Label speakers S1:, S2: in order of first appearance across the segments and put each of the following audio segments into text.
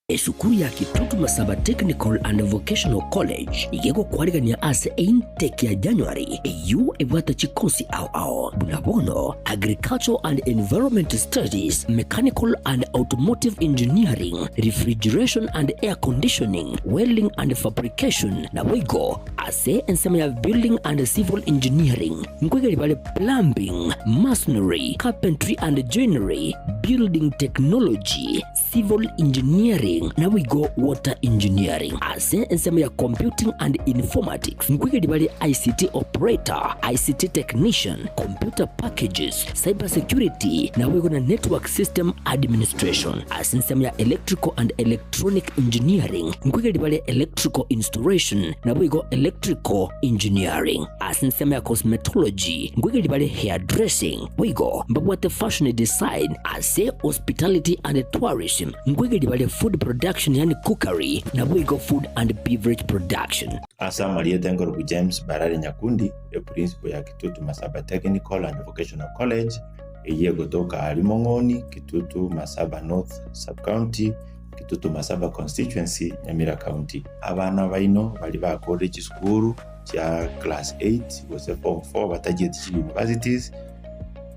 S1: Esukuru ya Kitutu Masaba Technical and Vocational College nigo egokwarigania ase eintake ya January eyio ebwate chikosi ao ao buna bono Agricultural and Environment Studies, Mechanical and Automotive Engineering, Refrigeration and Air Conditioning, Welding and Fabrication naboigo ase ensemo ya Building and Civil Engineering nkoigeria bare Plumbing, Masonry, Carpentry and Joinery, Building Technology, Civil Engineering naboigo Water Engineering. Ase ensemo ya Computing and Informatics nkoigeria bare ICT Operator, ICT Technician, Computer Packages, Cyber Security naboigo na Network System Administration. Ase ensemo ya Electrical and Electronic Engineering nkoigeria bare Electrical Installation naboigo Electrical Engineering. Ase ensemo ya Cosmetology nkoigeria bare Hairdressing boigo mbabwate Fashion Design Ase Hospitality and Tourism nkoigeria bare Food Production yaani Cookery naboigo Food and Beverage Production.
S2: Ase amarieta enkorokwa James Barari Nyakundi, eprincipo ya Kitutu Masaba Technical and Vocational College, eyio egotoka aaria Mong'oni, Kitutu Masaba North Sub-County, Kitutu Masaba Constituency, Nyamira County. Abana baino baria bakorire chisukuru chia class eight gose form four batachieti chi universities,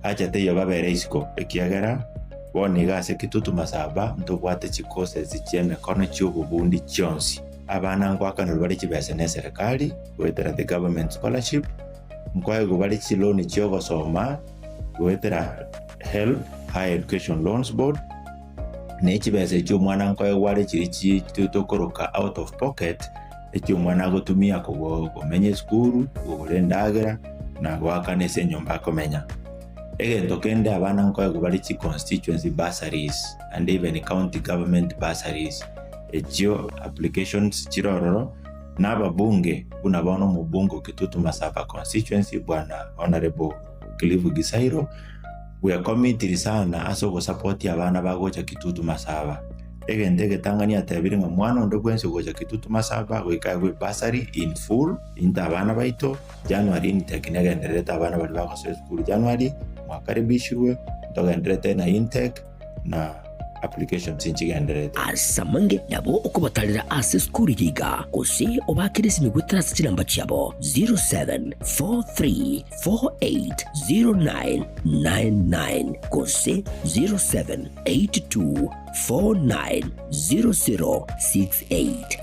S2: Acha teiyo babere isiko, ekiagera bono iga ase Kitutu Masaba ntobwate chicourses chi'emekono chi'obobundi chionsi. Abana ngoakanerwa bare chibesa n'eserekari goetera the government scholarship, nkoegwa bare chiloan chi'ogosoma goetera HELB, Higher Education Loans Board, ne chibesa echio omwana nkoegwa are chiria chi tokoroka out of pocket, eki omwana agotumia komenya esukuru, kogora endagera, na goakana ase enyomba akomenya. Egento kende abana nkoegwa bare chi constituency bursaries and even county government bursaries, echio applications chire ororo, na ababunge buna bono omobunge o Kitutu Masaba constituency bwana Honourable Cliff Gisairo, bwekomitiri sana ase ogosapotia abana bagocha Kitutu Masaba. Egento egetang'ani atebire ng'a mwana onde bwensi ogocha Kitutu Masaba goika aegwe ebursary in full into abana baito, January intake negendererete abana baria bagosoa esukuru January, mwakaribishirwe, ntogendererete na intake na applications nchigendererete.
S1: Ase amange nabo okobatarera ase esukuru eye iga, gose obaakere esimi goetera ase chinamba chiabo 0743480999 gose 0782 490068.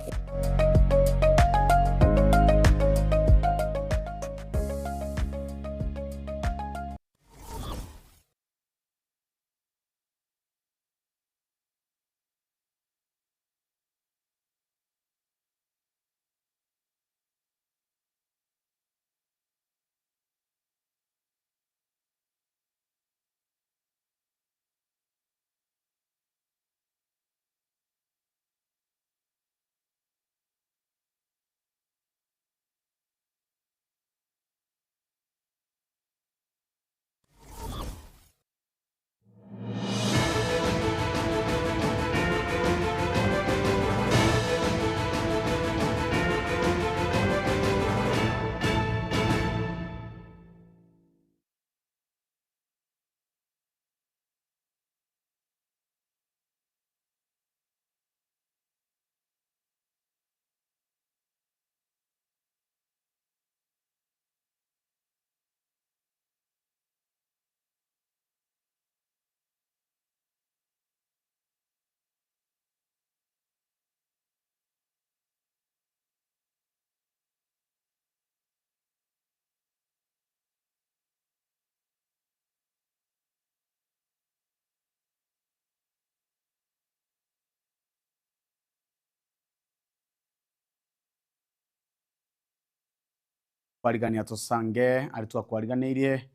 S3: Kwarigania tosange aria twakwariganeirie,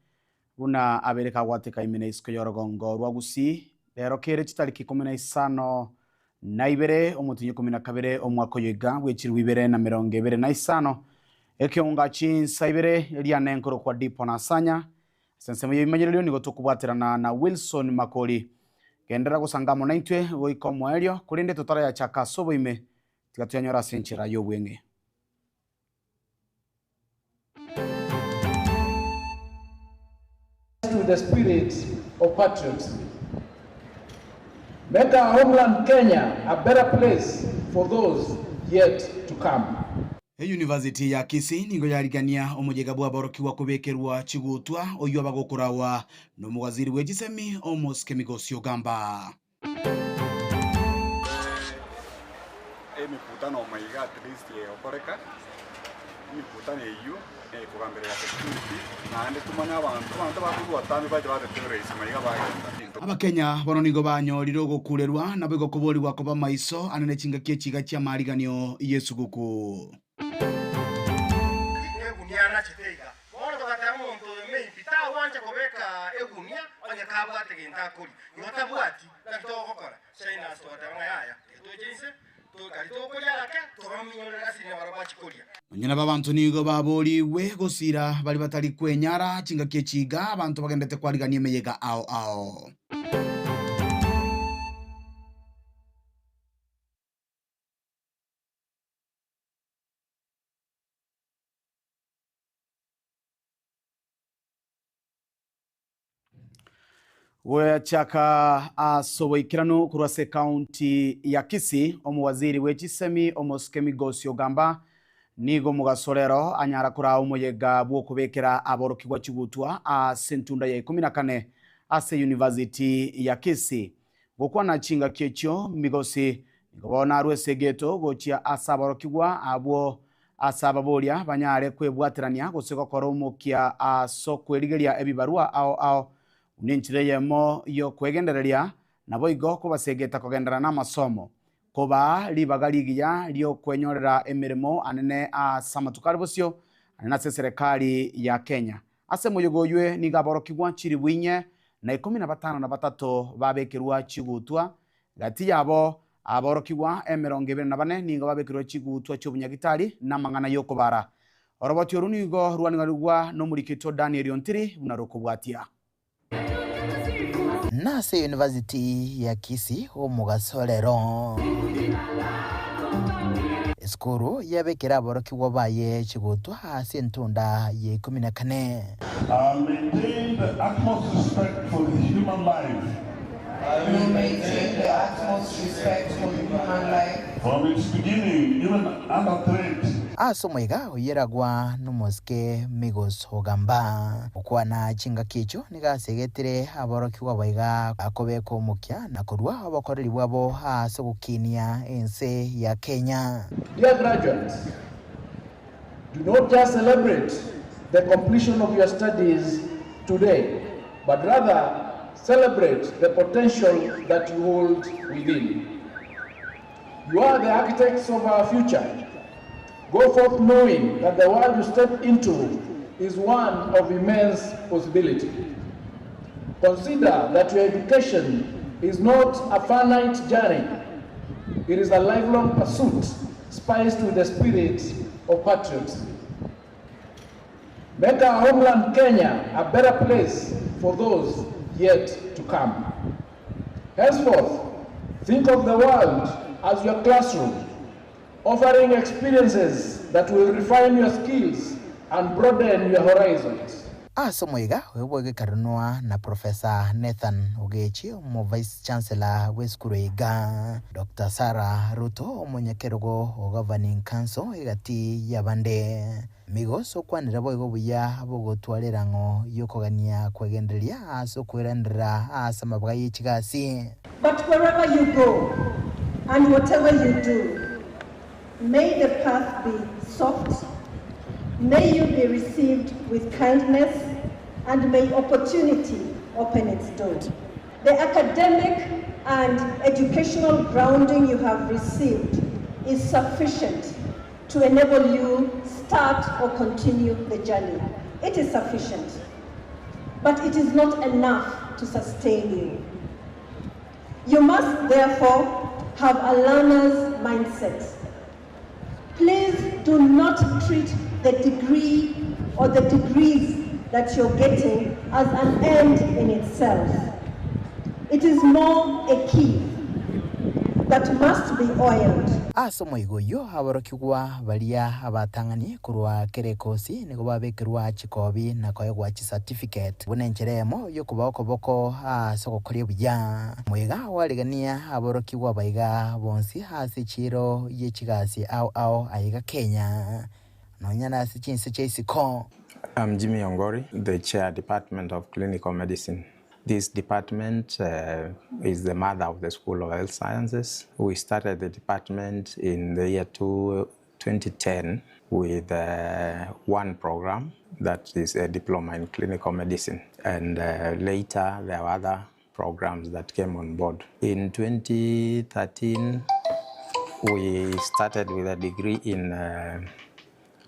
S3: buna abeire kagwateka ime na isiko y'orogongo rwa Gusii, rero kere chitariki ikomi na isano na ibere omotienyi ikomi na kabere omwaka oyo iga bw'echilifu ibere na emerongo ebere na isano, ekeunga chinsa ibere riane nkorokwa Dipo Nasanya, Ase ensemo y'ebimanyererio nigo tokobwaterana na Wilson Makori. Genderera gosanga amo naintwe goika omoerio, korende totarayachaka ase oboime, tiga toyanyore ase enchera y'obweng'e.
S4: To the spirit of patriotism. Make our homeland Kenya a better place for those yet to come.
S3: Eyunivasiti ya Kisii nigo yarigania omoyega bw'aborokigwa kobekerwa chigutwa oyio abagokorawa nomowaziri bwe chisemi Omosike Migosi Ogamba.
S5: Emekutano omaiga at least egokoreka, emekutano eywo ekogamberera security, naende tomanye abanto, abanto bakorwa atambe bache batetererisia maiga bagenda.
S3: Abakenya bono nigo banyorire ogokurerwa, naboigo koborigwa koba maiso ane ne chingaki echiga chi'amariganio y'esuguku.
S6: Negunia anachete iga. Bono togateba omonto oyo maybe tagwancha kobeka egunia onye kabwate gento akoria. Igo tabwati, naki togokora? Shainas togateba ng'a yaya, tiga toche inse, to kari tokoria ake, tobaminyorere ase riria barabwo bachia koria.
S3: Nonya nabo abanto nigo baborigwe gosira baria batari kwenyara chingaki echi iga abanto bagendete kwarigania emeyega ao ao. Gochaka ase oboikeranu korwa ase ekaunti ya Kisii, omowaziri bwe chisemi omosike Migosi Ogamba nigo omogaso rero anyara koraa omoyega bw'okobekera aborokigwa chigutwa ase entunda ya ikomi na kane ase University ya Kisii. Gokwana chingaki echio, Migosi nigo bono arwe ase egeto gochia ase aborokigwa abwo ase ababoria banyare kwebwaterania gose gokora omokia ase okwerigeria ebibarua ao ao buna enchera eyemo y'okwegendereria naboigo kobasegeta kogenderera namasomo. Kobaa ribaga rigiya ri'okwenyorera emeremo anene ase amatuko are bosio anene ase eserekari ya Kenya. Ase omoyega oywe nigo aborokigwa chilifu inye na ikomi na batano na batato babekerwa chigutwa, gati yabo aborokigwa emerongo ebere na bane nigo babekerwa chigutwa chi'obunyagitari na amang'ana y'okobara. Oroboti oru nigo rwanigarigwa nomoriki oito Daniel Ontiri buna rokobwatia.
S7: Nase University ya Kisii omogaso rero. Esukuru yabekire aborokigwa baye chigutwa ase entunda ya ikomi na kane.
S8: I will maintain the utmost respect for the human life.
S9: I will maintain the utmost respect for the human life.
S8: From its beginning, even under threat.
S7: Ase omoiga oyeragwa nomosike Migos Ogamba. Gokwana chingaki echio nigo asegetire aborokigwa baiga akobeka omokia na korua obokoreri bwabo ase ogokinia ense ya Kenya.
S4: Dear graduates, do not just celebrate the completion of your studies today, but rather celebrate the potential that you hold within. You are the architects of our future. Go forth knowing that the world you step into is one of immense possibility. Consider that your education is not a finite journey. It is a lifelong pursuit spiced with the spirit of patriotism. Make our homeland Kenya a better place for those yet to come. Henceforth, think of the world as your classroom, offering experiences that will refine your skills and broaden your horizons.
S7: Ase omoiga oyo bw'egekarunwa na Professor Nathan Ogechi, omo Vice Chancellor bw'esukuru iga, Doctor Sarah Ruto, omonyakerogo o Governing Council egati y'abande. Migos okwanire boigo obuya bw'ogotwara erang'o y'okogania kwegendereria ase okweranderera ase amabaga ye chigasi.
S10: But wherever you go and whatever you do, may the path be soft, may you be received with kindness, and may opportunity open its door. The academic and educational grounding you have received is sufficient to enable you start or continue the journey. It is sufficient, but it is not enough to sustain you. You must therefore have a learner's mindset. Please do not treat the degree or the degrees that you're getting as an end in itself. It is more a key. that must be oiled.
S7: Ase omoigo oyio aborokigwa baria abatang'ani korwa kera ekosi nigo babekerwa chikobi na koegwa chicertificate buna enchera eyemo y'okobaa okoboko ase ogokoria buya. Moiga oarigania aborokigwa baiga bonsi ase echiiro ye chigasi ao ao aiga Kenya nonya nase chinse chia isiko.
S11: I'm Jimmy Ongori, the Chair Department of Clinical Medicine. This department is the mother of the School of Health Sciences. We started the department in the year 2010 with one program that is a diploma in clinical medicine. And later there were other programs that came on board. In 2013, we started with a degree in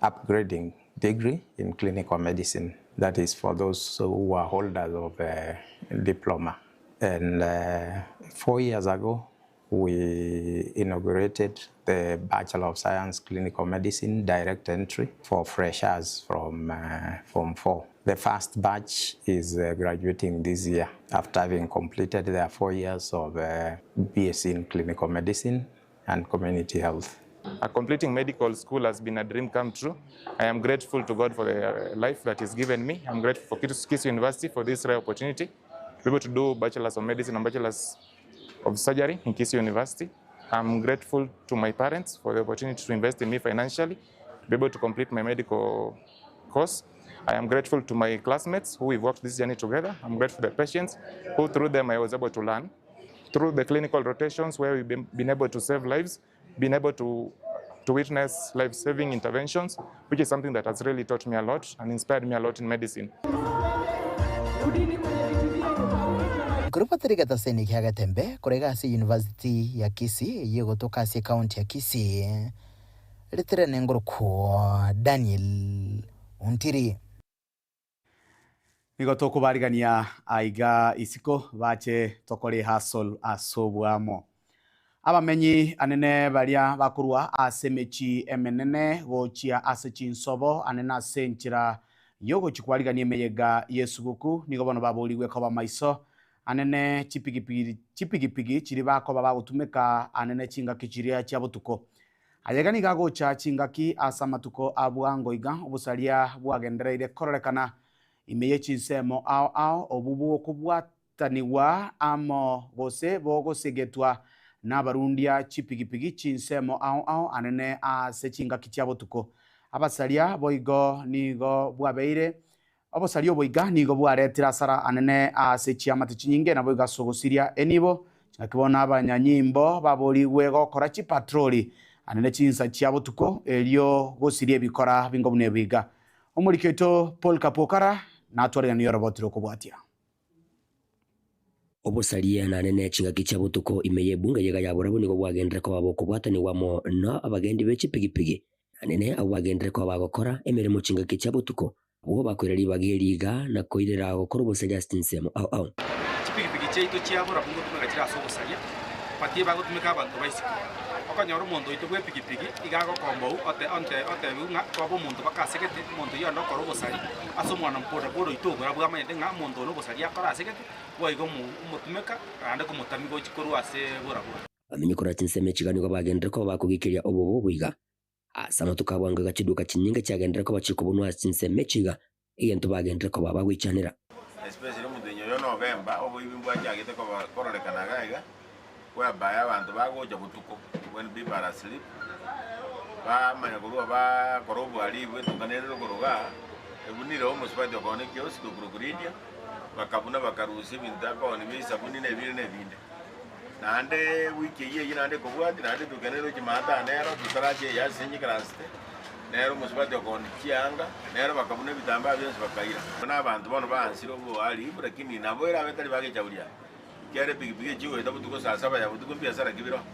S11: upgrading degree in clinical medicine. That is for those who are holders of a diploma. And 4 years ago, we inaugurated the Bachelor of Science Clinical Medicine direct entry for freshers from Form 4. The first batch is graduating this year after having completed their 4 years of BSc in Clinical Medicine and Community Health.
S12: Completing medical school has been a dream come true. I am grateful to God for the life that He's given me. I'm grateful for Kisii University for this rare opportunity to be able to do Bachelor's of Medicine and Bachelor's of Surgery in Kisii University. I'm grateful to my parents for the opportunity to invest in me financially, to be able to complete my medical course. I am grateful to my classmates who we've worked this journey together. I'm grateful to the patients who through them I was able to learn. Through the clinical rotations where we've been able to save lives, been able to witness life-saving interventions, which is something that has really taught me a lot and inspired me a lot in medicine.
S7: Korwa Patrick Gataseni kia Getembe korwa ase University ya Kisii eyio egotoka ase ecounty ya Kisii, ritere nengorokwo Daniel Ontiri.
S3: Nigo tokobarigania aiga isiko bache tokore ehasol ase oboamo. Abamenyi anene baria bakorwa ase emechie emenene gochia ase chinsobo anene ase enchera y'ogochia kwarigania emeyega y'esuguku nigo bono baborigwe koba maiso anene chipigipigi chipigipigi chiria bakoba bagotumeka anene chingaki chiria chia botuko. Ayaiga nigo agocha chingaki ase amatuko a bwango iga obosaria bwagendereire kororekana ime ye chinsemo ao ao, obwo bw'okobwatanigwa amo gose bogosegetwa nabarundia chipigipigi chinsemo ao ao anene ase chingaki chia botuko. Abasaria boigo nigo bwabeire Obosaria obo iga nigo bwaretire asara anene ase chiamate chinyinge, naboigo ase ogosiria enibo. Naki bono abanyanyimbo baborigwe gokora chipatroli anene chinsa chia botuko, erio gosiria ebikora bingo buna ebi iga. Omoriki oito Polycarp Okara natwareganie oroboti rokobwatia.
S1: Obosaria nane ne chingaki chia botuko ime y'ebunga eyega ya borabu nigo bwagenderere koba bokobwatanigwa amo na abagendi be chipigipigi, anene abwo bagenderere koba bagokora emeremo chingaki chia botuko, Abwo bakoira ribaga eri iga na koirera gokora obosaria ase chinsemo ao ao.
S13: Chipigipigi chiaito chia borabu ngotumeka chire ase obosaria, but ebagotumeka abanto ba isiko. Okonyora omonto oito bw'epigipigi iga agokombou ote onte otebiwu ng'a twaba omonto baka asegete, omonto oyio onde okora obosari ase omwana bodaboda oito oborabu amanyete ng'a omonto one obosari akore asegete, boigo omo omotumeka naende komotami gochi korwa ase borabu.
S1: Bamenye korwa chinsemo echi iga nigo bagenderere koba bakogikeria obobe obo iga. Ase amatuko a bwango iga chiduka chinyinge chiagenderere koba chikobunwa ase chinsemo echi iga, egento bagenderere koba bagoichanera.
S14: Especially omotenyi oyo November, oboibi mbwachagete koba kororekana iga iga, whereby abanto bagocha botuko when people are asleep, bamanya korwa bakora obohalifu etuka nere rogoro igaa, ebunire omosubati okoonia ekiosk okorokwa Lydia, bakabuna bakarusia ebinto akoonia bia esabuni na ebinde na ebinde. Naende ewiki eyio eyio naende ekobwatia, naende etuka nere Jumatano nero totarache eye ase nyikaransete, nere omosubati okooni chianga, nere bakabuna ebitambaa bionsi bakaira. Buna abanto bono baansire obohalifu, lakini nabo erabe tari bagechauri aya, ekiagera epigipigi echio goeta botuko saa saba ya botuko mbiasara ki bire oo.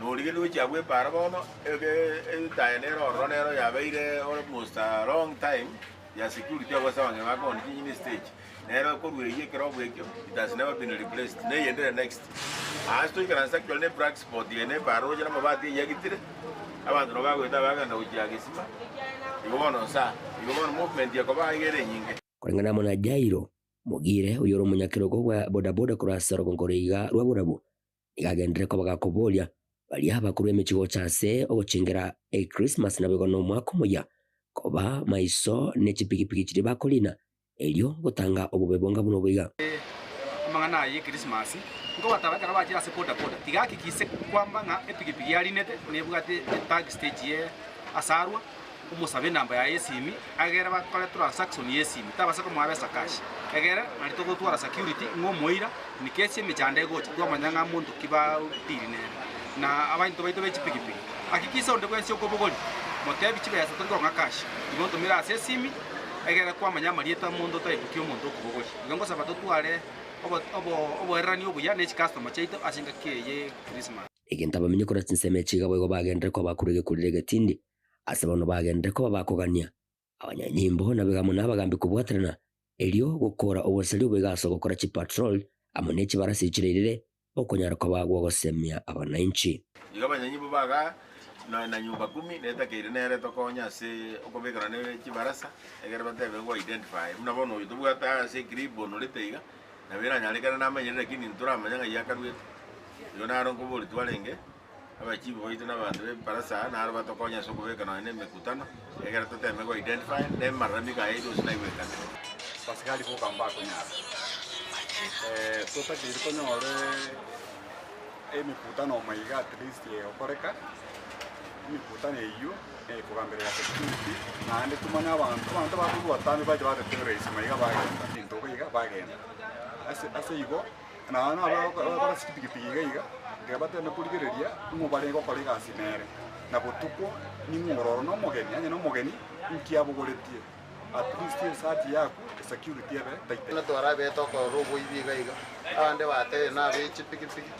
S14: Norigereria gochia abwo epaara bono, ege etaya nere ororo nero yabeire almost a long time ya security abwo ase abang'ina bakooni chinyeni estage. Nere okorua eyio ekerogo ekio, it has never been replaced, neyende ere next. Aase toikaranse actually ne black spot eye ne eparoche na amabati eyio agitire, abanto nabo bagoeta bagenda gochia gesima, igo bono nsa, igo bono movement ekoba iga ere enyinge.
S1: Koreng'ana amo na Jairo Mogire, oyore omonyakerogo bwa bodaboda korwa ase orogongo roiga rwa borabu, nigo agenderere koba gakoboria. Baria bakorwa emechie gocha ase ogochengera Ekrismasi naboigo nomwaka omoyia, koba maiso ne chipigipigi chiria bakorina, erio gotanga obobe bonga buna oboiga.
S13: Amang'ana aya y'Ekrismasi nkobataba ekero bachire ase boda boda, tiga hakikishe kwamba ng'a epigipigi yarinete nebwate etag stage ye ase arwa, omosabe enamba yaye y'esimi, egere bakore transaction y'esimi, tabasa komoa besa cash, egere nari togotwara security ng'a omoira in case emechando egocha twamanya ng'a monto ki batiri nere. Na abanto baito be chipigipigi, hakikisha onde bwensi okobogoria, motebi chibesa tori kong'a cash, igo ntomere ase esimi, egere kwamanya amarieta 'omonto otaibutie omonto okobogoria. Igo ngosaba totware oboererani obuya ne chicustomer chiaito ase engaki eye ye Christmas.
S1: Egento abamenyi korwa chinsemo echi iga boigo bagenderere koba bakorwa egekureri egetindi, ase bono bagenderere koba bakogania abanyanyimbo naboigo amo nabagambi kobwaterana, erio gokora obosaria oboigo ase ogokora chipatrol amo ne chibarasi chireirire okonyara koba gw'ogosemia abanainchi.
S14: Igo abanyanyimbo bagaa na na nyumba kumi netakeire nere tokonye ase okobekana ne chibarasa egere batebe ngo identify buna bono oyo tobwate aa ase eclip onorete iga nabo eranyarekane namanyire lakini ntoramanya ng'ai akaruete. Igo naro nkobori twarenge abachifu baito na abanto be ebarasa aa naro batokonye ase okobeka nonya na emekutano egere toteme go identify na emararamiko aya yaito gose naigwekane.
S5: Abasigari boka mbakonyara totakeire tonyore emekutano omaiga at least egokoreka, emekutano eywo ekogamberera security naende tomanye abanto, abanto bakorwa atambe bache bateterera isiko iga bagenda, ebinto iga iga bagenda. Ase ase igo, nonya na abakora ase chipikipiki iga iga, tiga bateme korigereria ng'o barenge gokora egasi nere, na botuko ning'o ororo na omogeni, onye na omogeni nki abogoretie. At least esearch yaku esecurity ebe tight.
S15: Buna twarabete okorora oboibi iga iga, abande batebire nabe chipikipiki,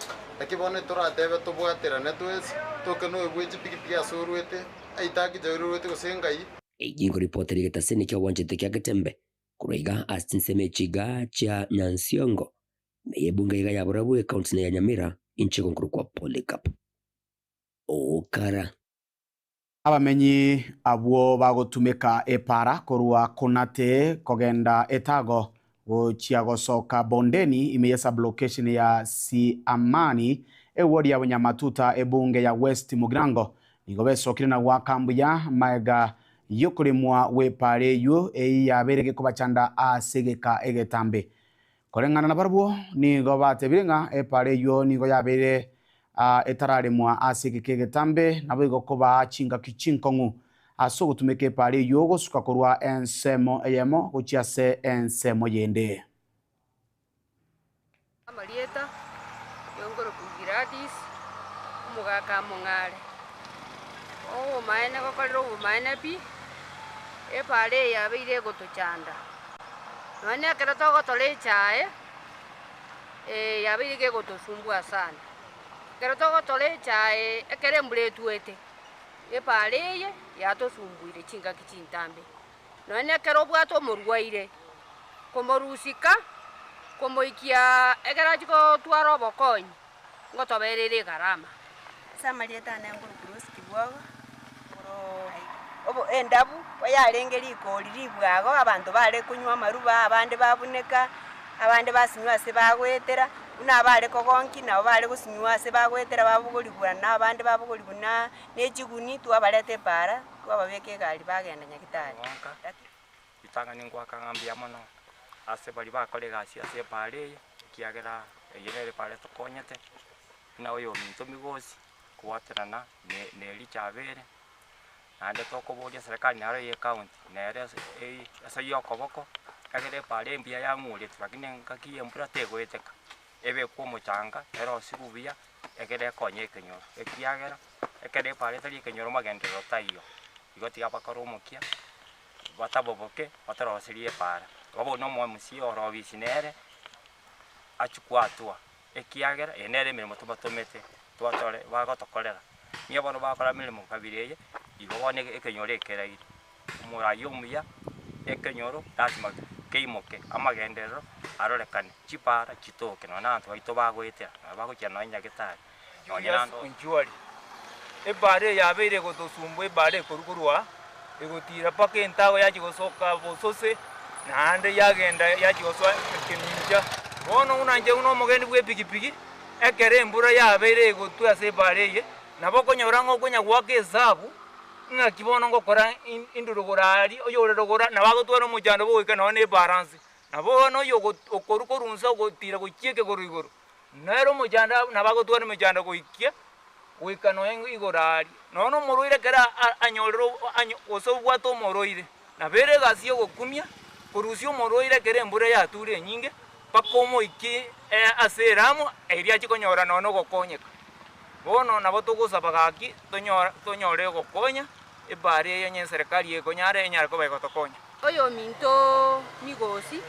S15: naki bono toratebe tobwaterane twensi, toke noyo bwe chipikipiki ase orwete, aitaki jairo orwete gose ngai.
S1: Eyio nkoripota rigetaseni ki'obwanchete kia Getembe korwa iga ase chinsemo echi iga chia Nyansiongo, ime y'ebunge iga ya Borabu ekaunti ya Nyamira, inche gonkorokwa Polycarp Okara.
S3: Abamenyi abwo bagotumeka epaara korwa Konate kogenda Etago gochia gosoka Bondeni ime ye sublocation ya Siamani eward ya Bunyamatuta ebunge ya West Mugirango nigo besokire na goaka mbuya magega yokoremwa gw'epaara eywo eyio yabeire gekobachanda ase egeka egetambe. Koreng'ana nabarabwo nigo batebire ng'a epaara eyio nigo yabeire etararemwa ase egeka egetambe, naboigo kobaa chingaki chinkong'u ase ogotumeka epaara eyio gosuka korwa ensemo eyemo gochia ase ensemo yende.
S16: Amarieta y'ongoroku Gladys, omogaka among'are, obomaene gokorera obomaene pi, epaara eye yabeire egotochanda. Nonya nekero togotora echae, yabeire iga egotosumbua sana. Ekero togotora echae ekero embura etwete, epaara eye yatosumbuire chingaki chintambe. Nonya nekero obwate omorwaire, komorusika, komoikia ekero achia gotwara obokonyi, ngotobera ere egarama.
S17: Ase amarieta ane nkorokwa Rose Kibwogo, korwa endabu oyarenge rikori ribwago abanto bare konywa amaruba abande babuneka, abande basinywa ase bagoetera, buna abare kogonki nabo bare gosinywa ase bagoetera babogorigwa na abande babogorigwa na ne chiguni twabareta epaara, twababeka egari bagenda Nyagetari.
S18: Ritang'ani ngoaka ng'a mbuya mono ase baria bakora egasi ase epaara eye, ekiagera eye nere epaara etokonyete, buna oyominto Migosi, kobwaterana na Elicha Abere, naende tokoboria eserekari naro eye ecounty, nere ase ase ya okoboko, ekere epaara embuya yang'uretwe lakini engaki ya embura tegoeteka, ebekwe omochanga, erosigwe buya, ekere ekonye ekenyoro, ekiagera, ekero epaara etari ekenyoro magenderero taiyo, igo tiga bakore omokia. bataboboke bataroserie epaara. Igo bono omomusia ore obisi nere achie koatua, ekiagera eye nere emeremo tobatomete twatore bagotokorera. Nigo bono bakora emeremo kabere eye, igo bono ekenyoro ekeraire. Omorai omuya, ekenyoro lasima keimoke, amagenderero arorekane, chipaara chitoke nonye na abanto baito bagoetera, nonye bagochia nonye nyagetari, nonye
S19: Julius
S18: naende.
S19: Onchwari, Ebaara eye yabeire egotosumbua ebaara ekorwa korwa egotiira mpaka entago yachia gosoka bosose, naende yagenda yachia gosoa ekemincha. Bono buna inche buna omogendi bw'epigipigi, ekero embura yabeire egotwa ase ebaara eye, Nabo okonyora ng'a okonya goaka esabu, ng'aki bono ngokora indurugura aria, oyore rogoro nabo agotwara omochando bogoika nonye na ebaransi. Nabo bono oyo okorwa korwa inse ogotira gochia ekegoro igoro, nere omochando nabo agotwara emechando goikia goika nonye igoro aria. Nonye na omorwaire ekero anyorire gose obwate omorwaire, nabo ere egasi ya ogokumia, korusia omorwaire ekero embura yature enyinge, mpaka omoikie ase eramu eria achie konyora nonye na ogokonyeka. Bono nabo togosaba gaki tonyore ogokonya, ebari eye onye eserekari ekonyara enyare koba egotokonya.
S16: Oyominto Migosi,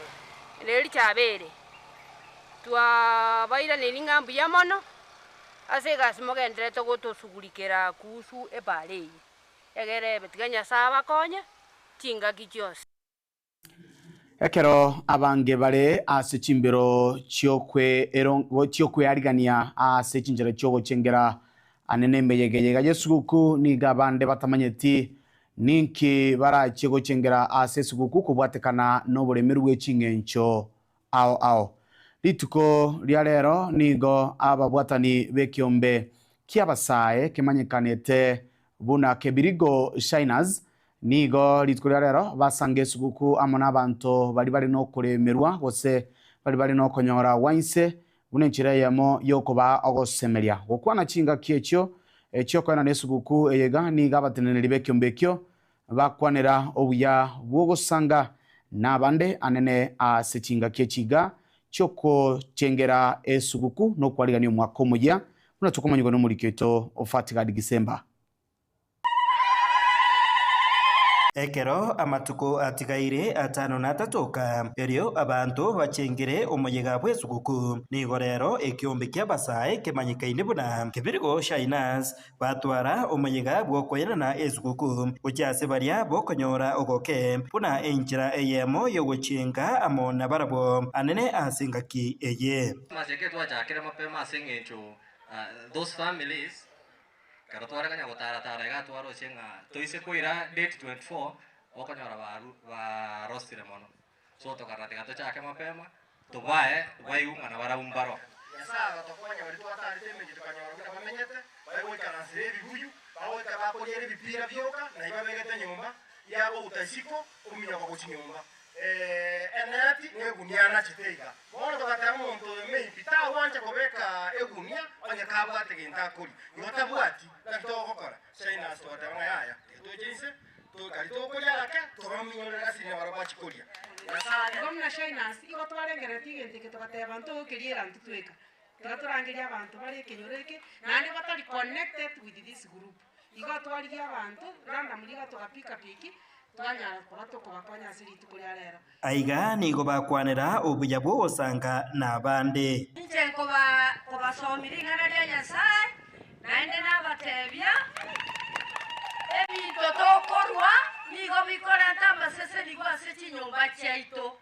S16: ere Richabere, twabairaneiri ng'a mbuya mono ase egasi mogendererete gotosugurikera kuhusu ebara eye, egere ebe tiga Nyasae abakonye chingaki chionsi.
S3: Ekero abange bare ase chimbero chi'okwearigania ase chinchera chi'ogochengera anene emeyega eye iga y'esuguku, nigo abande batamanyeti ninki barachie gochengera ase esuguku kobwatekana noboremeru bwe ching'encho ao ao. Rituko ria rero nigo ababwatani b'ekiombe ki'abasae kemanyekanete buna Kebirigo Shiners Nigo rituko ria rero basanga esuguku amo nabanto baria bare nokoremerwa, gose baria bare nokonyora gwa inse, buna enchera eyemo y'okobaa ogosemeria. Gokwana chingaki echio chi'okoenana esuguku eye iga, nigo abateneneri b'ekiombe ekio bakwanera obuya bw'ogosanga nabande anene ase chingaki echi iga chi'okochengera esuguku nokwarigania omwaka omoyia, buna tokomanyigwa nomoriki oito Ofatigad Gisemba.
S20: Ekero amatuko atigaire atano na atato oka, erio abanto bachengere omoyega bw'esuguku, nigo rero ekeombe ki'abasae kemanyekaine buna Kebirigo Shiners batwara omoyega bw'okoenana esuguku gochia ase baria bokonyora ogoke buna enchera eyemo y'ogochenga amo nabarabwo anene ase engaki eye.
S21: Christmas eke twachakire mapema ase eng'encho those families Ekero tware konya gotara-tara iga twaroche ng'a toise koira date 24, okonyora baru barosire mono. So tokarora tiga tochake mapema, tobae baigwe ng'a nabarabwo mbaro.
S6: Nyasae agatokonya baria twatarete emenyo tokanyora buna bamenyete, bagoikaransera ebibuyu, bagoika bakoriera ebipira bioka, na ibabegete nyomba, yagouta isiko, ominyoka gochia nyomba. Eneti negunia anachete iga. Bono togateba omonto oyo maybe tagwancha kobeka egunia onye kabwate gento akoria. Igo tabwati, naki togokora? Shiners togateba ng'a yaya, tiga toche inse, kari tokoria agake, tobaminyorere ase riria barabwo bachia koria. Nyasae.
S22: Igo buna Shiners, igo twarengereretie egento eke togateba ntogokeria era intwe tweka. Tiga torangerie abanto bare ekenyoro eke, naende batari connected with this group. Igo twarigia abanto, randomly iga togapika piki, twanyara koba tokobakonya ase rituko ria rero.
S20: Aiga nigo bakwanera obuya bw'ogosanga nabande.
S23: Inche nkobasomia ring'ana ria Nyasae, naende nabatebia, Ebinto tokorua nigo bikorenta amasesenigwa ase chinyomba chiaito.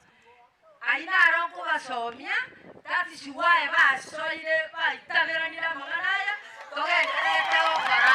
S23: Ayio naro nkobasomia, that is why basoire baitaberanire amang'ana aya, togendererete gokora.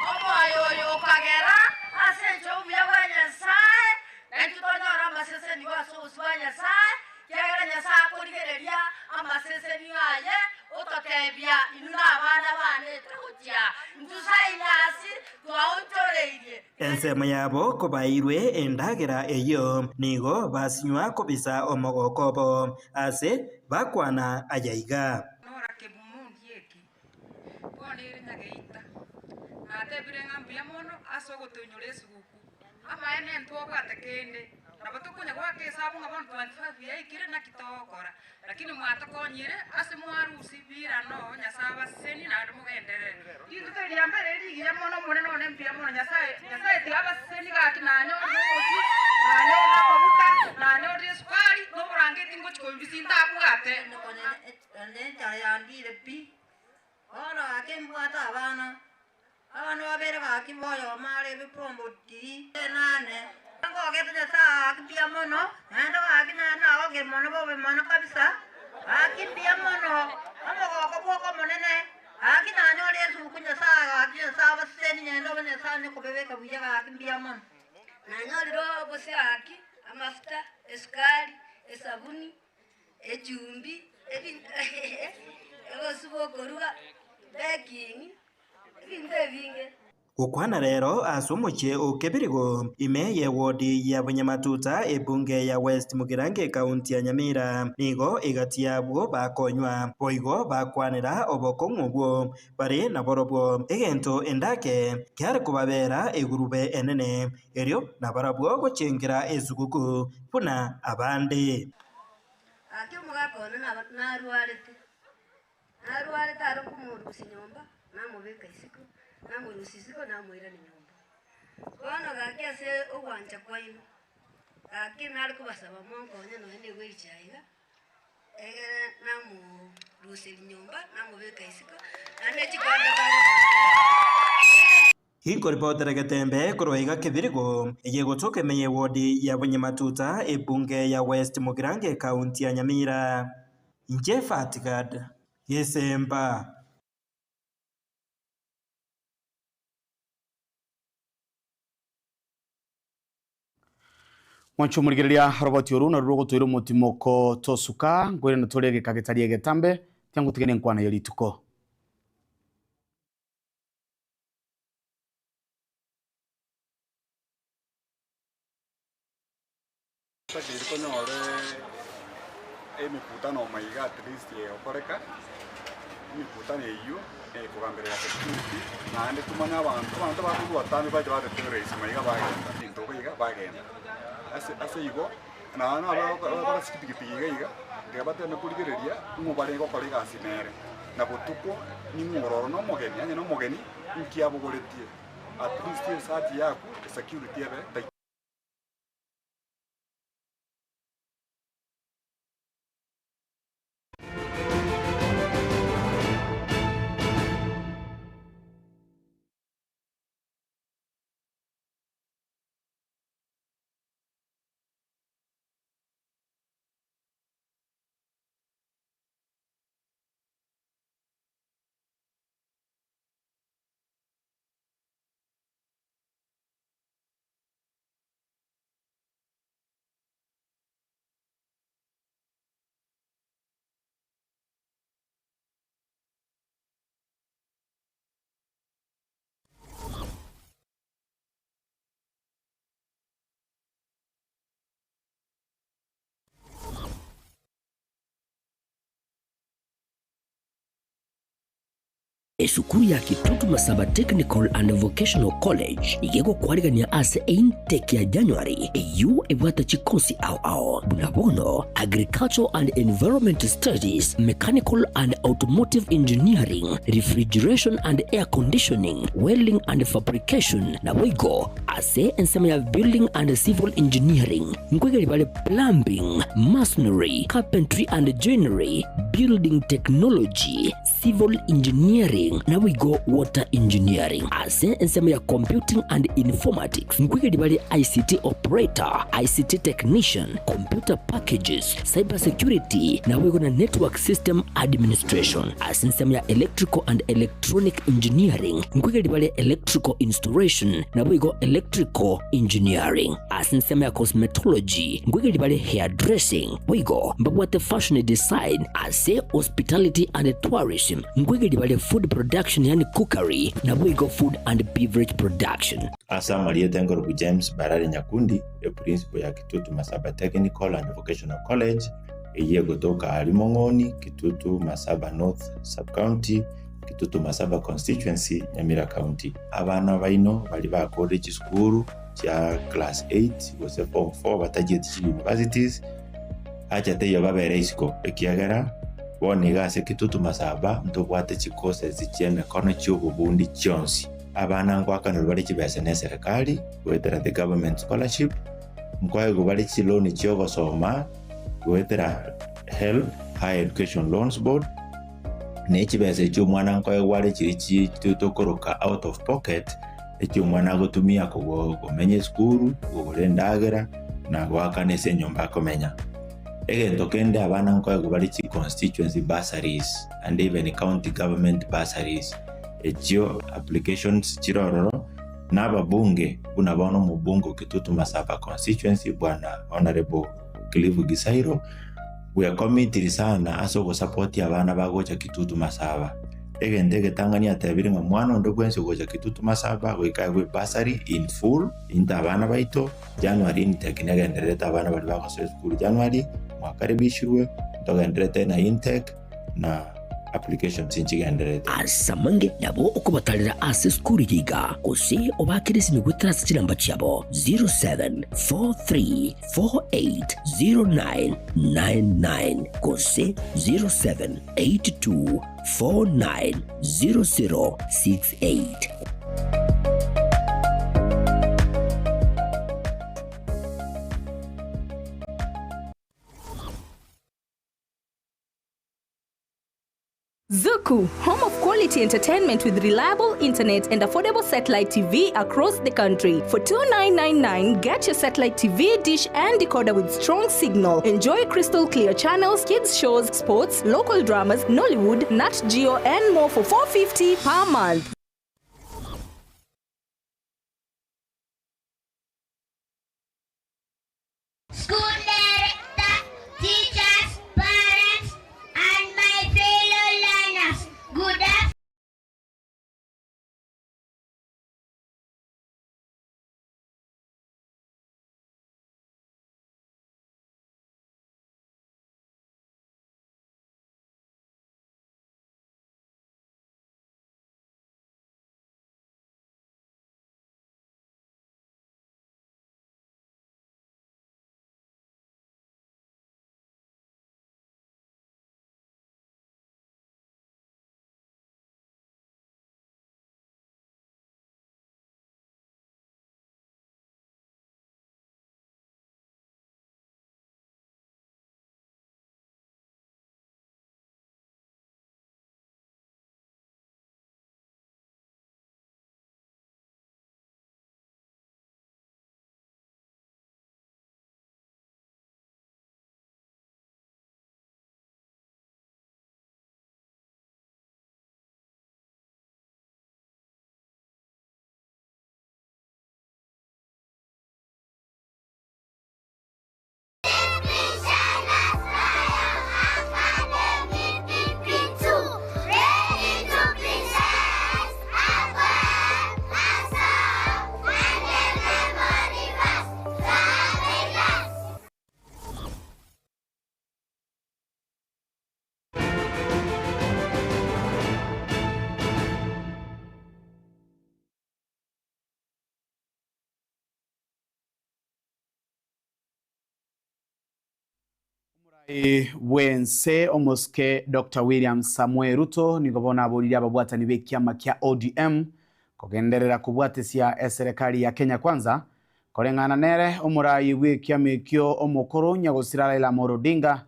S23: Omoyo oyo okagera ase enchera y'obuya bwa Nyasae, naintwe tonyore amasesenigwa ase obosio bwa Nyasae, ekiagera Nyasae akorigereria amasesenio aye, ototebia, Inwe nabana bane, togochia intwe Sainasi twaonchoreirie.
S20: Ensemo yabo kobaeirwe endagera eyio, nigo basinywa kobisa omogoko obo ase bakwana aya iga.
S24: Nora kebumu eki, bono ere nyageita, natebire ng'a mbuya mono ase ogotoinyora esuguku. Amaene ntwabwate kende, nabo tokonya goaka esabu ng'a bono 25 yaikire naki togokora. Lakini mwatokonyire ase mwarusia birano Nyasae abasesenie naende mogenderere. Rituko eri riambere rigiya mono Omonene one mbuya mono Nyasae Nyasae tiga abasesenie gaki nanyorire obosie, nanyorire amaguta, nanyorire esukari, na oborangeti ngochia koibisia ntabwate.
S25: Onye enchara yandire pi, bono gaki mbwate abana, Abana babere gaki boyomo are ebipombo tiri enane. Ngogete Nyasae gaki mbuya mono, naende gaki nere nagokire mono bobe mono kabisa, gaki mbuya mono, omogoko bwoka omonene, gaki nanyore esuguku Nyasae gaki Nyasae abasesenie naende obe Nyasae onye kobebeka buya gaki mbuya mono.
S23: Nanyorire obosio gaki, amafuta, esukari, esabuni, echumbi, ebinto obosie bwokoruga, baking. Ebinto ebinge.
S20: Gokwana rero ase omochie o Kebirigo, ime y'ewodi ya Bunyamatuta ebunge ya West Mugirango ekaunti ya Nyamira, nigo egati y'abwo bakonywa, boigo bakwanera obokong'u obwo bare naborobwo, egento endake kiare kobabera egurube enene, erio nabarabwo gochengera esuguku buna abande.
S23: Gaki omogaka one narwarete, narwarete are nkomorusia nyomba, namobeka isiko, namorusia isiko namoirania nyomba. Bono gaki ase ogwancha kwaino, gaki nare kobasaba monkonye nonya na ewheelchair iga, egere namoruseria nyomba, namobeka isiko, naende chikonda bagokora.
S20: Inkoripotera Getembe korwa iga Kebirigo, eye egotoka ime y'ewodi ya Bunyamatuta, ebunge ya West Mugirango ekaunti ya Nyamira. Inche Fatgad Gesemba.
S3: Mwanche omorigereria roboti oru naru rogotoira omotimoko tosuka nkoirana tore egeka getari egetambe tiangotiga nenkwana ye rituko.
S5: Tari tonyore emekutano maiga at least egokoreka, emekutano eywo ekogamberera security naende tomanye abanto, abanto bakorwa atambe bache batetererisia maiga bagenda ebinto iga iga bagenda. Ase ase igo, naende nabo bagokora chipikipiki iga iga, tiga bateme korigereria ng'o bare gokora egasi nere, na botuko ning'o ororo na omogeni, onye na omogeni nki abogoretie, at least esati yaku esecurity ebe tight.
S1: Esukuru ya Kitutu Masaba Technical and Vocational College nigo egokwarigania ase eintake ya January eyio ebwate chikosi ao ao buna bono Agricultural and Environment Studies, Mechanical and Automotive Engineering, Refrigeration and Air Conditioning, Welding and Fabrication naboigo ase ensemo ya Building and Civil Engineering nkoigeria bare Plumbing, Masonry, Carpentry and Joinery, Building Technology, Civil Engineering naboigo Water Engineering. Ase ensemo ya Computing and Informatics nkoigeria bare ICT Operator, ICT Technician, Computer Packages, Cyber Security naboigo na Network System Administration. Ase ensemo ya Electrical and Electronic Engineering nkoigeria bare Electrical Installation naboigo Electrical Engineering. Ase ensemo ya Cosmetology nkoigeria bare Hairdressing boigo mbabwate Fashion Design Ase Hospitality and Tourism nkoigeria bare Food Production yaani Cookery naboigo Food and Beverage Production.
S2: Ase amarieta enkorokwa James Barari Nyakundi, eprincipo ya Kitutu Masaba Technical and Vocational College, eyio egotoka aria Mong'oni, Kitutu Masaba North Sub-County, Kitutu Masaba Constituency, Nyamira County. Abana baino baria bakorire chisukuru chia class 8 gose form 4 batachieti chi universities, Acha teiyo babere isiko, ekiagera bono iga ase Kitutu Masaba ntobwate chicourses chi'emekono chi'obobundi chionsi. Abana ngoakanerwa bare chibesa n'eserekari goetera the government scholarship, nkoegwa bare chiloan chi'ogosoma goetera HELB, Higher Education Loans Board, ne chibesa echio omwana nkoegwa are chiria chi tokoroka out of pocket, eki omwana agotumia komenya esukuru, kogora endagera, na goakana ase enyomba akomenya. Egento kende abana nkoegwa bare chi constituency bursaries and even county government bursaries, echio applications chire ororo, na ababunge buna bono omobunge o Kitutu Masaba constituency bwana Honourable Cliff Gisairo, bwekomitiri sana ase ogosapotia abana bagocha Kitutu Masaba. Egento egetang'ani atebire ng'a mwana onde bwensi ogocha Kitutu Masaba goika aegwe ebursary in full, into abana baito, January intake negendererete abana baria bagosoa esukuru January, mwakaribishirwe, ntogendererete na intake na applications nchigendererete.
S1: Ase amange nabo okobatarera ase esukuru eye iga, gose obaakere esimi goetera ase chinamba chiabo 0743480999 gose 0782490068.
S4: Zuku, home of quality entertainment with reliable internet and affordable satellite TV across the country. For 2999, get your satellite TV, dish and decoder with strong signal. Enjoy crystal clear channels, kids shows, sports, local dramas, Nollywood, Nat Geo and more for 450 per month.
S8: School director, teachers, parents, and my fellow learners, good afternoon.
S3: Omorai bw'ense omosike Doctor William Samoei Ruto nigo bono aboririe ababwatani b'ekiama kia ODM kogenderera kobwatesia eserekari ya Kenya Kwanza koreng'ana nere omorai bw'ekiama ekio omokoro Nyagosira Raila Amolo Odinga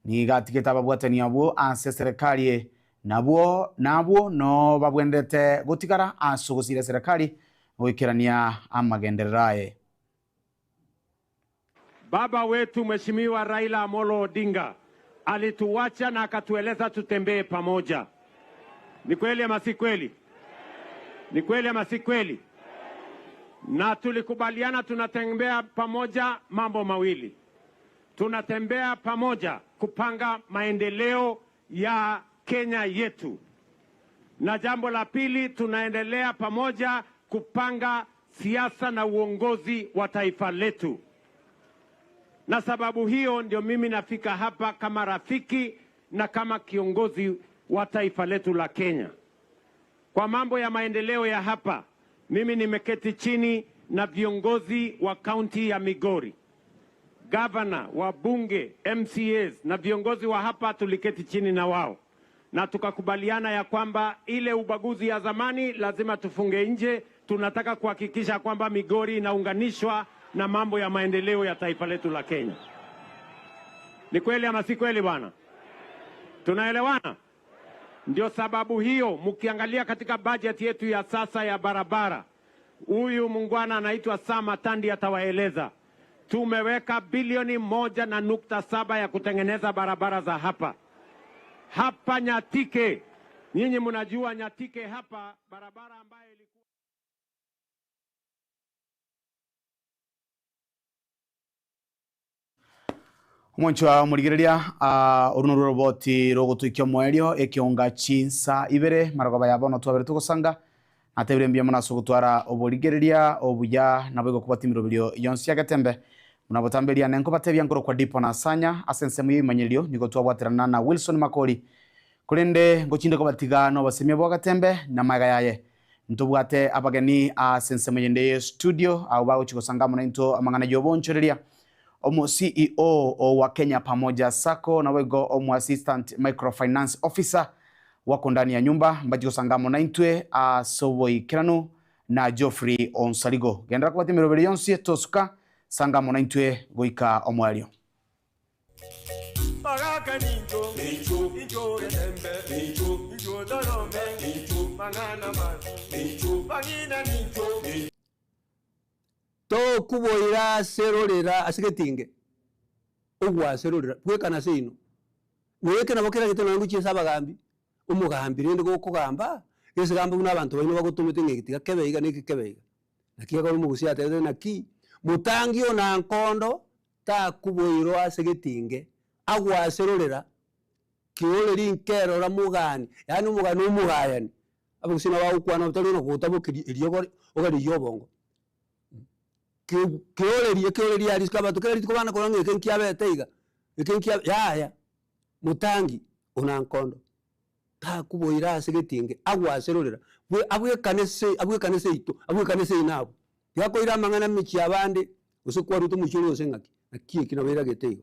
S3: nigo atigete ababwatani abwo ase eserekari nabwo nabwo no babwenerete gotigara ase ogosira eserekari goikerania amagenderero aye.
S9: Baba wetu Mheshimiwa Raila Amolo Odinga alituacha na akatueleza tutembee pamoja. Ni kweli ama si kweli? Ni kweli ama si kweli? Na tulikubaliana tunatembea pamoja mambo mawili. Tunatembea pamoja kupanga maendeleo ya Kenya yetu, na jambo la pili, tunaendelea pamoja kupanga siasa na uongozi wa taifa letu. Na sababu hiyo ndio mimi nafika hapa kama rafiki na kama kiongozi wa taifa letu la Kenya. Kwa mambo ya maendeleo ya hapa, mimi nimeketi chini na viongozi wa kaunti ya Migori, gavana, wabunge, MCAs na viongozi wa hapa, tuliketi chini na wao na tukakubaliana ya kwamba ile ubaguzi ya zamani lazima tufunge nje. Tunataka kuhakikisha kwamba Migori inaunganishwa na mambo ya maendeleo ya taifa letu la Kenya. Ni kweli ama si kweli bwana? Tunaelewana? Ndio sababu hiyo mkiangalia katika bajeti yetu ya sasa ya barabara, huyu muungwana anaitwa Sam Atandi atawaeleza, tumeweka bilioni 1.7 ya kutengeneza barabara za hapa hapa Nyatike. Nyinyi mnajua Nyatike hapa barabara ambayo
S3: Omonchwa omorigereria, ah, oru norwo oroboti rogotoikia omoerio, ekeonga chinsa ibere, marogoba ya bono twabere togosanga, natebire mbuya mono ase ogotwara oborigereria obuya, naboigo kobwatia emeroberio yonsi ya Getembe. Buna botambe riane nkobatebia nkorokwa Dipo Nasanya, ase ensemo y'ebimanyererio nigo twabwaterana na Wilson Makori, korende ngochinde kobatiga nobosemia bwa Getembe na magega yaye. Ntobwate abageni ase ensemo yende y'estudio, abwo bagochia gosanga amo naintwe amang'ana y'oboonchoreria. Omo CEO wa Kenya Pamoja Sacco naboigo omo Assistant Microfinance Officer wako ndani ya nyumba mbachi gosanga amo naintwe ase oboikeranu na Geoffrey Onsarigo. Genderera kobwatia emeroberi yonsi tosuka, sanga amo naintwe goika omoerio.
S7: Bagaka nincho, incho getembe, incho torome, mang'ana mabi, bang'ina nincho.
S10: Tokuboira ase rorera ase getinge, ogwase rorera, bwekana ase inwe. Na eke nabo keragete nonya ngochia ase abagambi, omogambi rende gokogamba, gese gamba buna abanto baino bagotomete ng'a eke tiga kebe iga na eke kebe iga. Naki ekero omogusii atebete naki, motangi ona nkondo takuboirwa ase getinge, agwase rorera, kioreri nkerora mogani, yaani omogani omogayani. Abagusii nabo bagokwana tari ona gotabokeria eriogo ogarigia obongo. Keoreria ekeoreria aria isiko abanto kera rituko bana korora ng'a eke nkiabete iga, eke nkia yaya, motangi ona nkondo, takuboira ase getinge agwaserorera, bwe abwekane se abwekane seito abwekane seino abwo. Tiga koira amang'ana mechie abande, gose kwarwete omochie oria gose ng'aki, naki eki nabo eragete igo.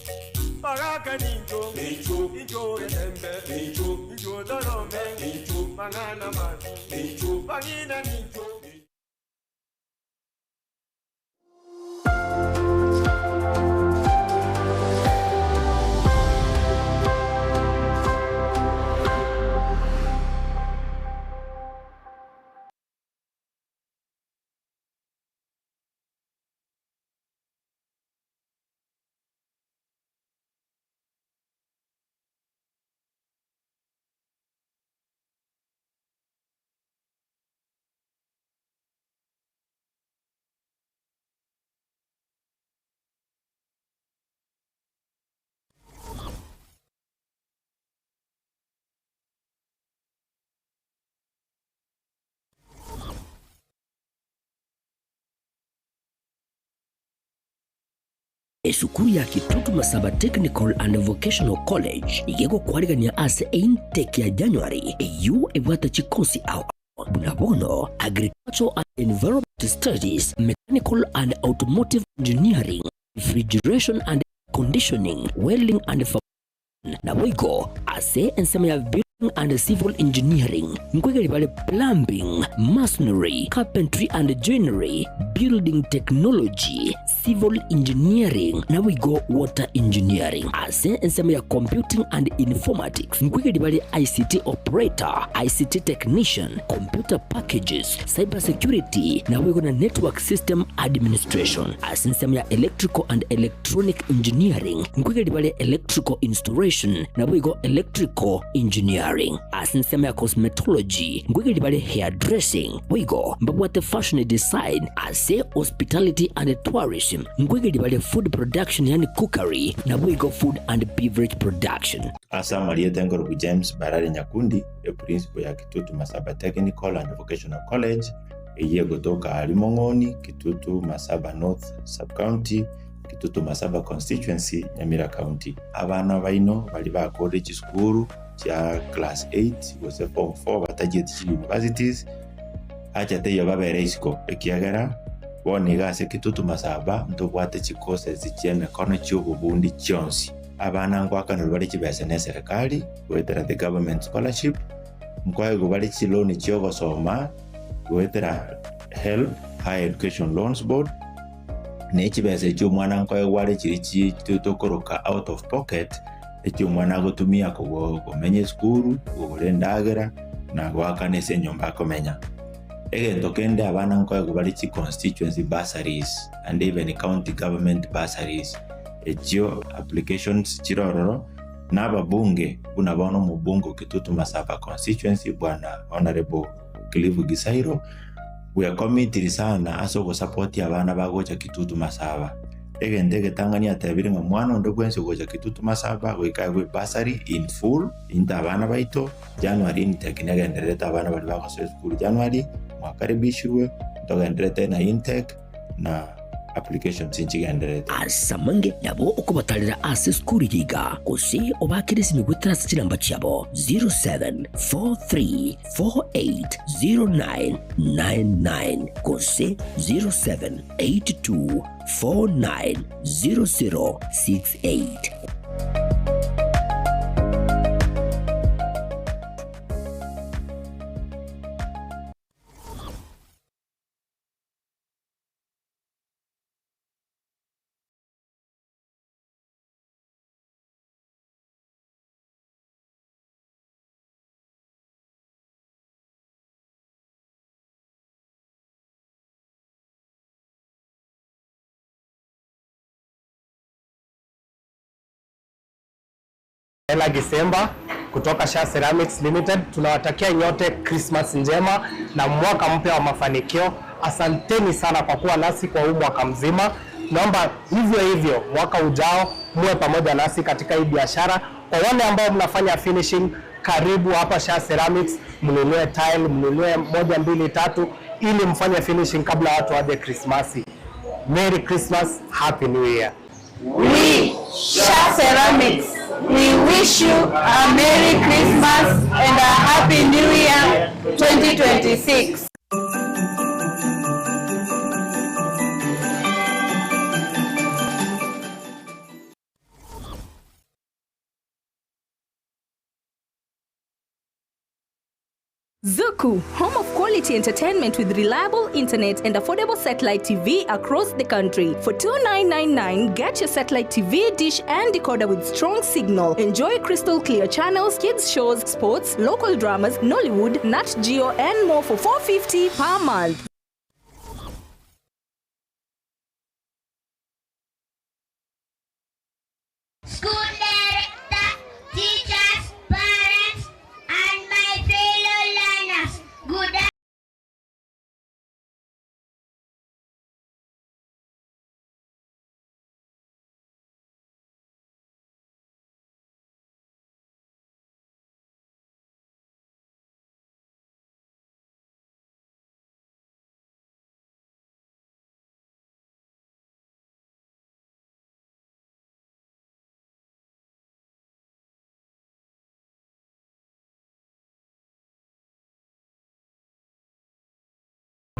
S7: Bagaka nincho, incho getembe, incho torome, mang'ana mabi, bang'ina nincho.
S1: Esukuru ya Kitutu Masaba Technical and Vocational College iga egokwarigania ase eintake ya January eyio ebwate chikosi ao ao buna bono Agricultural and Environment Studies, Mechanical and Automotive Engineering, Refrigeration and Air Conditioning, Welding and Fabrication, naboigo ase ensemo ya Building and Civil Engineering nkoigeri bare Plumbing, Masonry, Carpentry and Joinery, Building Technology, Civil Engineering naboigo Water Engineering. Ase ensemo ya Computing and Informatics nkoigeri bare ICT Operator, ICT Technician, Computer Packages, Cyber Security naboigo na Network System Administration. Ase ensemo ya Electrical and Electronic Engineering nkoigeri bare Electrical Installation naboigo Electrical Engineering. Ase ensemo ya Cosmetology nkoigeri bare Hairdressing boigo mbabwate Fashion Design. Ase Hospitality and Tourism nkoigeri bare Food Production yaani Cookery naboigo Food and Beverage Production.
S2: Ase amarieta enkorokwa James Barari Nyakundi, eprincipo ya Kitutu Masaba Technical and Vocational College, eyio egotoka aaria Mong'oni, Kitutu Masaba North Sub-County, Kitutu Masaba Constituency, Nyamira County. Abana baino baria bakorire chisukuru chia class 8 gose form 4 batachieti chi universities, acha teiyo babere isiko, ekiagera bono iga ase Kitutu Masaba ntobwate chicourses chi'emekono chi'obobundi chionsi. Abana ngoakanerwa bare chibesa neserekari goetera the government scholarship, nkoegwa bare chiloan chi'ogosoma goetera HELB, Higher Education Loans Board, ne chibesa echio omwana nkoegwa are chiria chi tokoroka out of pocket, echio omwana agotumia komenya esukuru, kogora endagera, na goakana ase enyomba akomenya. Egento kende abana nkoegwa bare chi constituency bursaries and even county government bursaries, echio applications chire ororo, na ababunge buna bono omobunge o Kitutu Masaba constituency bwana Honourable Cliff Gisairo, bwekomitiri sana ase ogosapotia abana bagocha Kitutu Masaba. Egento egetang'ani atebire ng'a mwana onde bwensi ogocha Kitutu Masaba goika aegwe ebursary in full, into abana baito, January intake negendererete abana baria bagosoa esukuru January, mwakaribishirwe, ntogendererete na intake na applications nchigendererete.
S1: Ase amange nabo okobatarera ase esukuru eye iga, gose obaakere esimi goetera ase chinamba chiabo 0743480999 gose 0782 490068.
S11: Ella Gisemba kutoka Sha Ceramics Limited. Tunawatakia nyote Christmas njema na mwaka mpya wa mafanikio. Asanteni sana kwa kuwa nasi kwa huu mwaka mzima. Naomba hivyo hivyo mwaka ujao muwe pamoja nasi katika hii biashara. Kwa wale ambao mnafanya finishing, karibu hapa Sha Ceramics, mnunue tile, mnunue moja, mbili, tatu ili mfanye finishing kabla watu waje Krismasi. Merry Christmas, Happy New Year.
S12: We, Sha Ceramics, we wish you a Merry Christmas and a Happy New Year 2026.
S4: Zuku, home of quality entertainment with reliable internet and affordable satellite TV across the country. For 2999, get your satellite TV, dish and decoder with strong signal. Enjoy crystal clear channels, kids shows, sports, local dramas, Nollywood, Nat Geo and more for 450 per month.